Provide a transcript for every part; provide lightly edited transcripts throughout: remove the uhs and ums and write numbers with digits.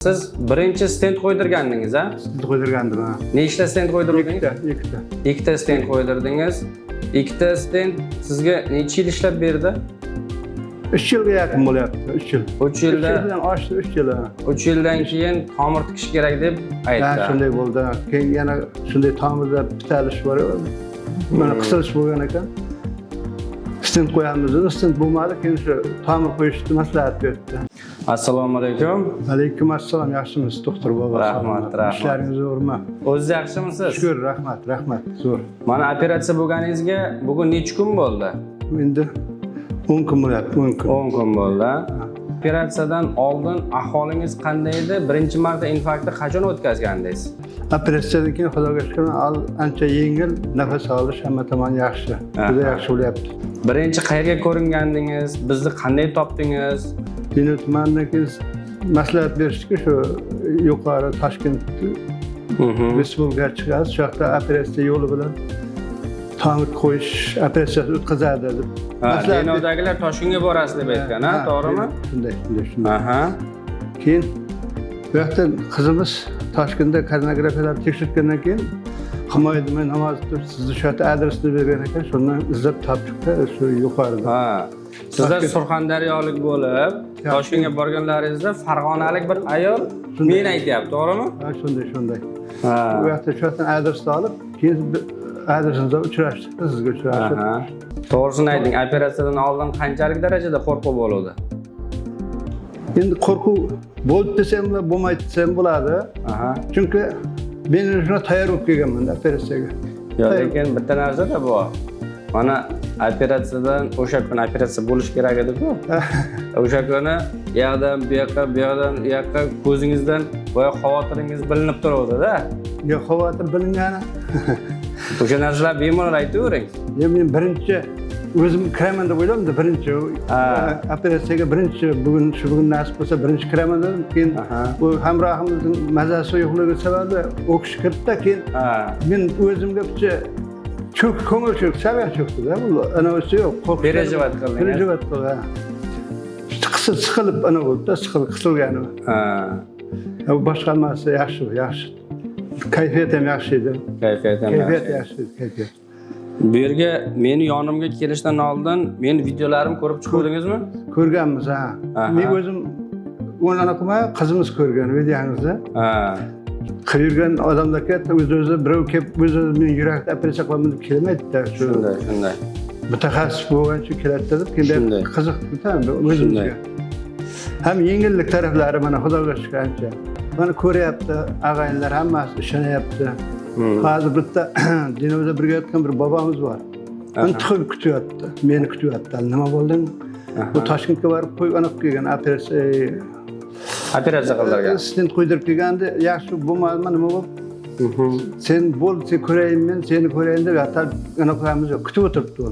Siz birinchi stent qo'ydirgandingiz, a? Stent qo'ydirgandim, ha. Nechta stent qo'ydirdingiz? Ikkita, ikkita. Ikkita stent qo'ydirdingiz. Ikkita stent sizga necha yil ishlab berdi? 3 yilga yaqin bo'lyapti, 3 yil. 3 yilda. 3 yildan oshdi, 3 yil, ha. 3 yildan keyin tomir tikish kerak deb aytdi. Shunday bo'ldi. Keyin yana shunday tomirda pitalish bor, mana qisilish bo'lgan ekan. Stent qo'yamiz dedi, stent bo'lmadi, keyin shu tomir qo'yishni maslahat berdi. Assalomu alaykum. Alaykum assalom, yaxshimisiz, doktor bobo? Rahmat, rahmat. Ishlaringiz zo'rmi? O'zingiz yaxshimisiz? Shukur, rahmat, rahmat, zo'r. Mana operatsiya bo'lganingizga bugun necha kun bo'ldi? Endi 10 kun bo'lyapti, 10 kun. 10 kun bo'ldi. Operatsiyadan oldin ahvolingiz qanday edi? Birinchi marta infarktni qachon o'tkazgandingiz? Operatsiyadan keyin, Xudoga shukur, ancha yengil, nafas olish hamma tomon yaxshi. Juda yaxshi bo'lyapti. Birinchi qayerga ko'ringandingiz? Bizni qanday topdingiz? Denov tumanidan keyin maslahat berishdiki, shu yuqori Toshkent respublikaga chiqasiz, shu yoqda operatsiya yo'li bilan tomir qo'yish operatsiyasi o'tkazadi deb. Ha, Maslahat Denovdagilar Toshkentga borasiz deb aytgan, ha, to'g'rimi? Shunday, shunday, shunday. Keyin bu yoqda qizimiz Toshkentda koronografiyalar tekshirtgandan keyin Humoyidin Namozov deb sizni shu yoqda adresini bergan ekan, shundan izlab topdikda shu yuqorida. Ha. Sizlar Surxondaryolik bo'lib, Toshkentga borganlaringizda farg'onalik bir ayol men aytyapti, to'g'rimi? Ha, shunday, shunday. Ha. Bu yoqda shu yoqdan adresni olib, keyin adresimizda uchrashdik, sizga uchrashib. Aha. To'g'risini ayting, operatsiyadan oldin qanchalik darajada qo'rquv bo'luvdi? Endi qo'rquv bo'ldi desam bo'ladi, bo'lmaydi desam bo'ladi. Chunki men shunga tayyor bo'lib kelganman operatsiyaga. Yo'q, lekin bitta narsa-da bor. Mana operatsiyadan o'sha kuni operatsiya bo'lishi kerak edi-ku. O'sha kuni u yoqdan bu yoqqa, bu yoqdan u yoqqa ko'zingizdan boya xavotiringiz bilinib turuvdi-da. Yo'q, xavotir bilingani. O'sha narsalar bemalol aytavering. Yo, men birinchi o'zim kiraman deb o'yladim, birinchi operatsiyaga birinchi bugun, shu bugun nasib bo'lsa birinchi kiraman dedim. Keyin u hamrohimizning mazasi yo'qligi sababli u kishi kirdida, keyin men o'zimga picha cho'k, ko'ngil cho'k, sal cho'kdida, bu anavisi yo'q, qo'rqish. Переживать qilding, a? Переживать qildi, ha. Qisil, siqilib ana bo'ldida, siqilib, qisilgani. Bu boshqarmasi yaxshi, yaxshi, kayfiyat ham yaxshi edi. Kayfiyat ham Kayfiyat yaxshi. yaxshi edi, kayfiyat. Bu yerga meni yonimga kelishdan oldin meni videolarimni ko'rib chiqdingizmi? Ko'rganmiz, ha. Men o'zim uni anaqa qilmay, qizimiz ko'rgan videongizni. Qilib yurgan odamlarga o'zi o'zi birov kelib, o'zi o'zi men yurakda operatsiya qilaman deb kelmaydida shu. Shunday, shunday. Mutaxassis bo'lgancha keladi deb keyin qiziq o'zimizga. Ham yengillik taraflari, mana Xudoga shukur, ancha. Mana ko'ryapti ag'ayinlar, hammasi ishonyapti. Hozir bitta Denovda birga yotgan bir bobomiz bor. Intiqib kutyapti, meni kutyapti. Nima bo'lding? Bu Toshkentga borib qo'yib anaqa kelgan operatsiya Operatsiya qildirgan. Stent qo'ydirib kelgandi, yaxshi bo'lmadimi, nima bo'lib? Sen bo'l, sen ko'rayin, men seni ko'rayin deb hatto anaqa yo'q, kutib o'tiribdi u.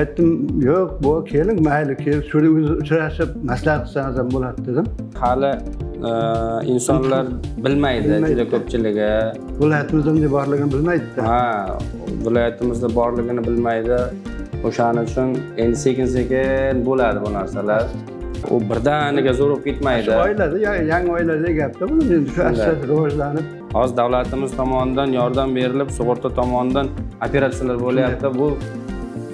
Aytdim, yo'q, bu keling, mayli, kelib shu yerda o'zi uchrashib maslahat qilsangiz ham bo'ladi dedim. Hali insonlar bilmaydi, Bilmaydi. juda ko'pchiligi. Viloyatimizda bunday borligini bilmaydida. Ha, viloyatimizda borligini bilmaydi. O'shaning uchun endi sekin-sekin bo'ladi bu narsalar. U birdaniga zo'r bo'lib ketmaydi. Shu oilada, yangi oilada gapda bu endi shu asta rivojlanib. Hozir davlatimiz tomonidan yordam berilib, sug'urta tomonidan operatsiyalar bo'lyapti. Bu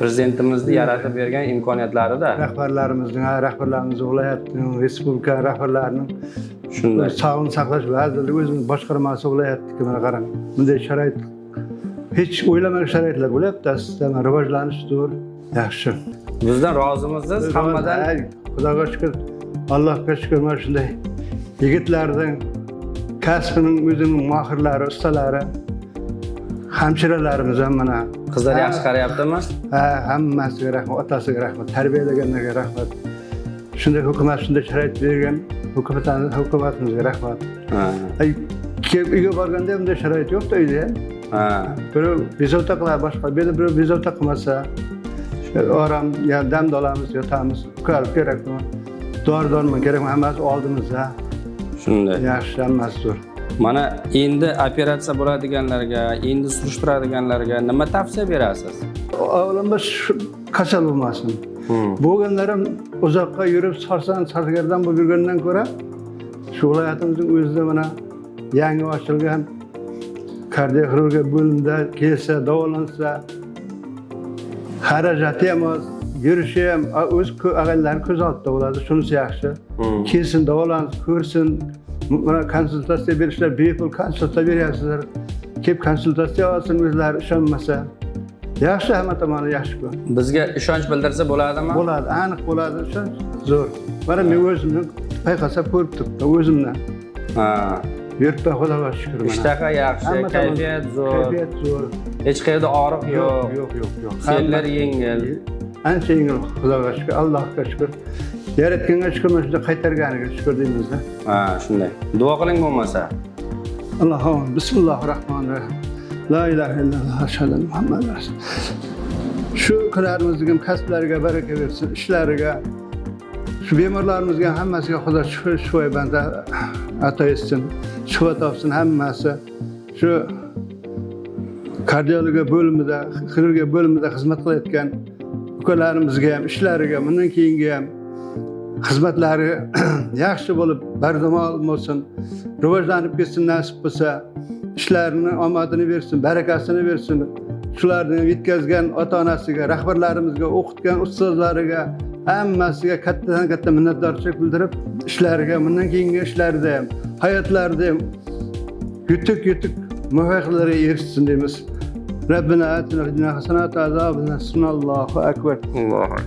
prezidentimizni yaratib bergan imkoniyatlarida. Rahbarlarimizning, ha, rahbarlarimiz, viloyatning, respublika rahbarlarining, sog'liqni saqlash vazirligi o'zimiz boshqarmasi viloyatniki, mana qarang, bunday sharoit, hech o'ylamagan sharoitlar bo'lyapti aslida, mana rivojlanish zo'r, yaxshi. Bizdan rozimisiz hammadan? Ay, Xudoga shukur, Allohga shukur, mana shunday yigitlarning kasbining o'zining mohirlari, ustalari, hamshiralarimiz ham mana. Qizlar yaxshi qarayaptimi? Ha, hammasiga rahmat, otasiga rahmat, tarbiyalaganlarga rahmat. Shunday hukumat shunday sharoit bergan hukumatimizga rahmat. Ay, kelib uyga borganda ham bunday sharoit yo'qda uyda ham. Birov bezovta qiladi, boshqa bu yerda birov bezovta qilmasa, orom ya dam olamiz, yotamiz, ukol kerakmi, dori darmon kerakmi, hammasi oldimizda. Shunday. Yaxshi, hammasi zo'r. Mana endi operatsiya bo'ladiganlarga, endi surishtiradiganlarga nima tavsiya berasiz? Avvalambor shu kasal bo'lmasin. Bo'lganlar ham uzoqqa yurib sarson sargardon bo'lib yurgandan ko'ra Shu viloyatimizning o'zida mana yangi ochilgan kardioxirurgiya bo'limida kelsa, davolansa, xarajati ham oz, yurishi ham o'z og'aynilari ko'z oldida bo'ladi. Shunisi yaxshi. Kelsin, davolansin, ko'rsin. Mana konsultatsiya berishlar, bepul konsultatsiya beryapsizlar. Kelib konsultatsiya olsin o'zlari ishonmasa. Yaxshi, hamma tomoni yaxshi-ku. Bizga ishonch bildirsa bo'ladimi? Bo'ladi, aniq bo'ladi, ishonch zo'r. Mana men o'zimni payqasab ko'rib turibman, o'zimdan. Yuribman, Xudoga shukur mana. Ishtaha yaxshi, Hamma tomon- kayfiyat zo'r. Kayfiyat zo'r. Hech qayerda og'riq yo'q. Yo'q, yo'q, yo'q. Senlar yengil. Ancha yengil, Xudoga shukur, Allohga shukur. Yaratganga shukur, mana shunday qaytarganiga shukur deymizda. Ha, shunday. Duo qiling bo'lmasa. Allohum bismillahir rohmanir rohim. La ilaha illalloh, ashhadu anna Muhammadan rasululloh. Shu ukalarimizga ham kasblariga baraka bersin, ishlariga, shu bemorlarimizga ham hammasiga Xudo shifo banda ato etsin, shifo topsin hammasi. Shu kardiologiya bo'limida, xirurgiya bo'limida xizmat qilayotgan ukalarimizga ham, ishlariga bundan keyingi ham xizmatlari yaxshi bo'lib, bardavom bo'lsin, rivojlanib ketsin nasib bo'lsa, ishlarini omadini bersin, barakasini bersin. Shularni yetkazgan ota-onasiga, rahbarlarimizga, o'qitgan ustozlariga, hammasiga kattadan katta minnatdorchilik bildirib, ishlariga, bundan keyingi ishlarida ham, hayotlarida ham yutuq yutuq muvaffaqiyatlarga erishsin deymiz. Rabbina atina fid dunya hasanatan va azoban. Allohu akbar. Allohu akbar.